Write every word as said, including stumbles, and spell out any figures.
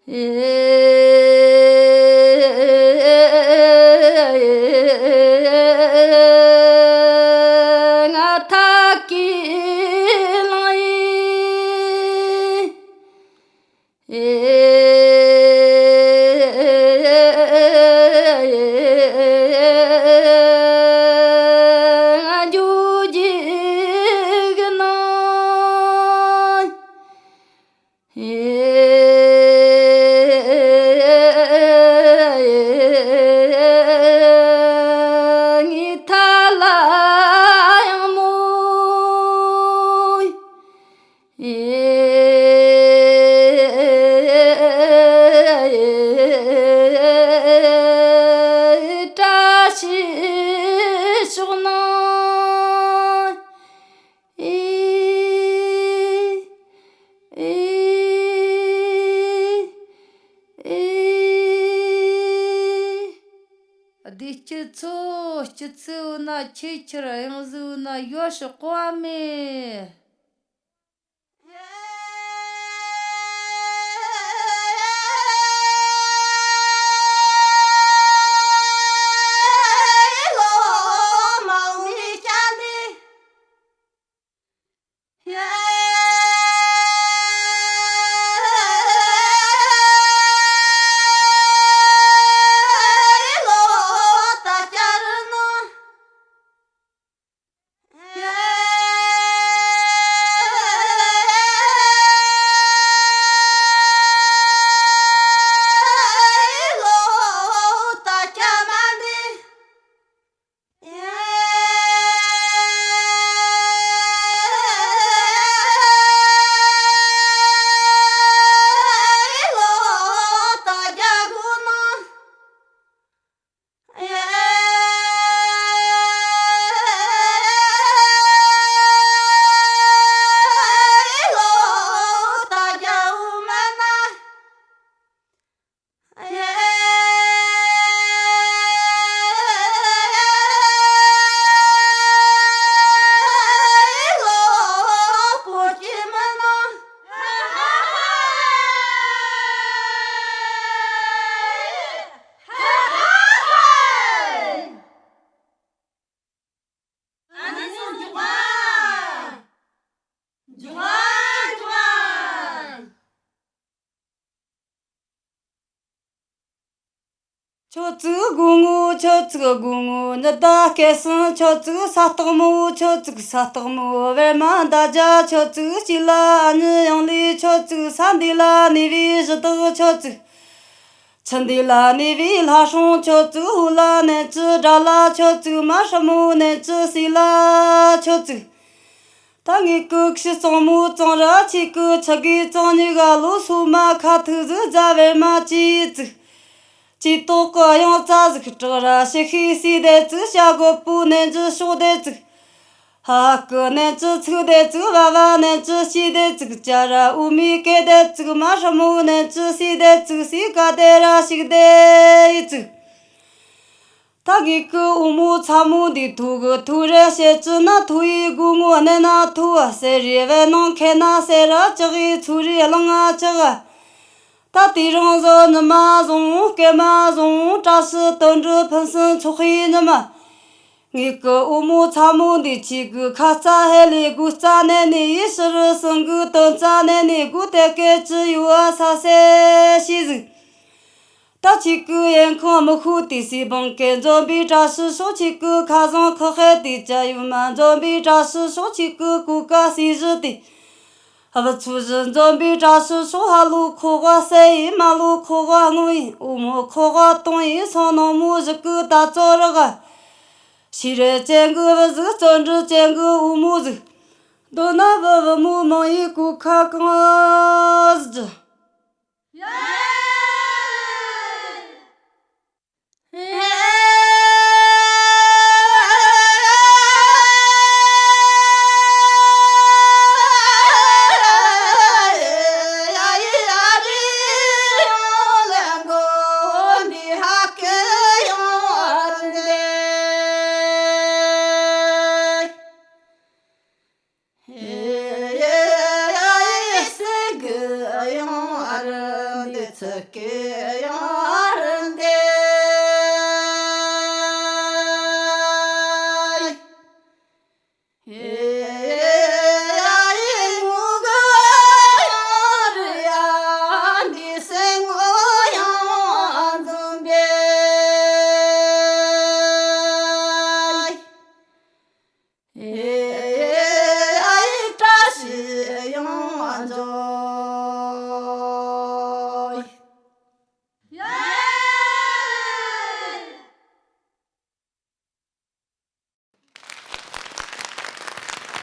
ང་ཐག་གིས་ལངས་ཡིན། འགྱོ་རྒྱུ་གི་ནང་། ངའི་ཐ་ལ་ཡང་མོ། བཀྲ་ཤིས་ཤོག་ན། ཨེ། ཨེ། ཨེ། བདེ་སྐྱིད་འཚོ། སྐྱིད་ཚོད་ཡོད་ན་ཆེས་ཆེར། གཡང་གཟི་ཡོད་ན་ཡོད་ཤོག་གོ་བ་མེད། ཁྱོད་ཚོའི་སྒོ་ངོ་། ཁྱོད་ཚོའི་སྒོ་ངོ་། ཉི་ཟླ་སྐལ་བཟང་། ཁྱོད་ཚོའི་ས་སྟག་མོ། ཁྱོད་ཚོའི་ས་སྟག་མོ། པད་མ་འདབ་བརྒྱ། ཁྱོད་ཚོའི་གཅིག་ལ་གཉིས་ཡང་ལས། ཁྱོད་ཚོའི་ས་འདི་ལ་གནས་པའི་གཞི་བདག་ཁྱོད་ཚོའི། ཆུ་འདི་ལ་གནས་པའི་ལྷ་སྲུང་ཁྱོད་ཚོའི། འུ་ལ་ནན་གྱི་དགྲ་ལྷ་ཁྱོད་ཚོའི། མ་ཧྲ་མོ་ནན་གྱི་སྲས་ལྷ་ཁྱོད་ཚོའི། ད་ངེད་ཀྱི་ཁྱི་གཙང་མོ་གཙང་ར་ཆེ་གི། ཆུ་གི་གཙང་ཉི་ག་ལོ་སོ་མ་ཁ་ཐུག་ཟིག་རྫ་བེར་མ་ཅི་ཙིག་ཅི་ཏོག་གི་གཡང་རྩ་ཟིག་བྲག་ར་ཤི་ཤི་སི་དེ་ཙིག་བྱ་རྒོད་པོ་ནན་གྱི་ཤོག་དེ་ཙིག་ཧ་ཧ་གི་ནན་གྱི་ཚིག་དེ་ཙིག་བ་བ་ནན་གྱི་སྐྱི་དེ་ཙིག་ཅ་ར་འུ་མའི་སྐེ་དེ་ཙིག་མ་ཧྲ་མོ་ནན་གྱི་སི་དེ་ཙིག་སི་ཀ་དེ་ར་ཤིག་དེ་ཡི་ཙིག་ད་ངེད་ཀྱི་འོ་མོ་ཚ་མོ་འདི་ཐུག་གི་ཐུག་རེ་བཤད་ཀྱི་ན་ཐུག་ཡི་སྒོ་ངོ་གནས་ན་ཐུག་ཟེར་རེ་བའི་ནང་ཁེ་ན་ཟེར་ར་ཅག་གི་ཚུ་རེ་གླང་ང་ཅག་ད་དེ་རིང་བཟོ་ཉི་མ་བཟུང་སྐེ་མ་བཟུང་བཀྲ་ཤིས་དོན་འགྲུབ་ཕུན་སུམ་ཚོགས་ཡི་ཉི་མ། ངེད་ཀྱི་འོ་མོ་ཚ་མོ་འདི་ཆེ་གི་ཁ་རྩ་ཧེ་ལས་དགུ་རྩ་ནས་ནས་ཡི་ཕྱི་རུ་སྲིན་གི་དོན་རྩ་ནས་ནས་དགུ་དེ་སྐད་ཅི་ཡོད་ཨ་ས་སེ་ཤི་ཟིག་ད་ཆེ་གི་ཡན་ཁང་མི་ཤོད་དེ་སི་བང་གེ་འཛོམས་པའི་བཀྲ་ཤིས་ཤོག་ཆེ་གི་ཁ་བཟང་ཁག་ཧེ་དེ་ཅ་ཡུ་མ་འཛོམས་པའི་བཀྲ་ཤིས་ཤོག་ཆེ་གི་གོ་ཀ་སི་བཞི་དེ། ཨ་བ་ཚུ་བཞི་འཛོམས་པའི་བཀྲ་ཤིས་ཤོག་ཧ་ལོ་ཁོ་ག་སེ་ཡི་མ་ལོ་ཁོ་ག་ངུ་ཡི་འོ་མོ་ཁོ་ག་གཏོང་ཡི་སང་ནང་མོ་བཞི་གི་ད་ཙོ་ར་ག་ཤི་རེ་ཅན་གི་བུ་ཟིག་བརྩོན་འགྲུས་ཅན་གི་འོ་མོ་ཟིག་དོ་ན་བུ་བུ་མོ་མང་ཡི་གོ་ཁ་གང་ཟིག་སྐད།